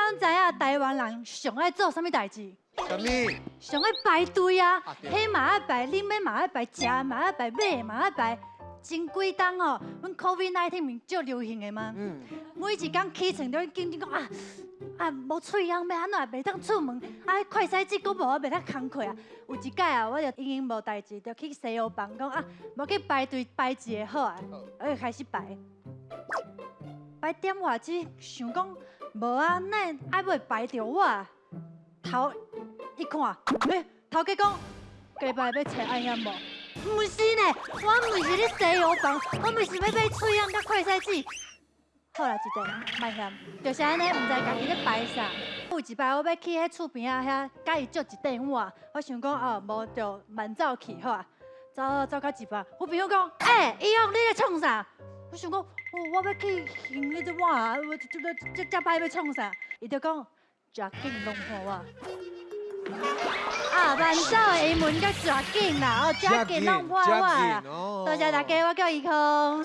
攏知影台灣人上愛做啥物代誌？啥物？上愛排隊啊，啊對彼嘛愛排，啉的嘛愛排，食的嘛愛排，買的嘛愛排。前幾冬哦，阮 COVID-19 毋是足流行的嗎？每一工起床都緊張講啊啊，無喙癢欲按怎袂當出門，啊，快篩劑閣無，我袂當工課啊。有一擺啊，我就閒閒無代誌，就去西藥房講啊，無去排隊排一下好啊，我就開始排。排點外久，想講無啊，哪會愛欲排著我？頭一看，欸，頭家講，加排欲揣愛險無？毋是呢，我毋是咧西藥房，我毋是欲買喙癢佮快篩劑。好啦，一個莫嫌，就是按呢，毋知家己咧排啥。有一擺我欲去彼厝邊仔遐，共伊借一塊碗，我想講哦，無就慢走去好啊。走走到一半，我朋友講，欸，伊講你咧創啥？我想講，哦，我欲去還彼隻碗啊，我這這這擺欲創啥？伊就講，食緊弄破碗。啊，慢走的英文叫食緊啦，哦，食緊弄破碗啦。多謝大家，我叫怡康。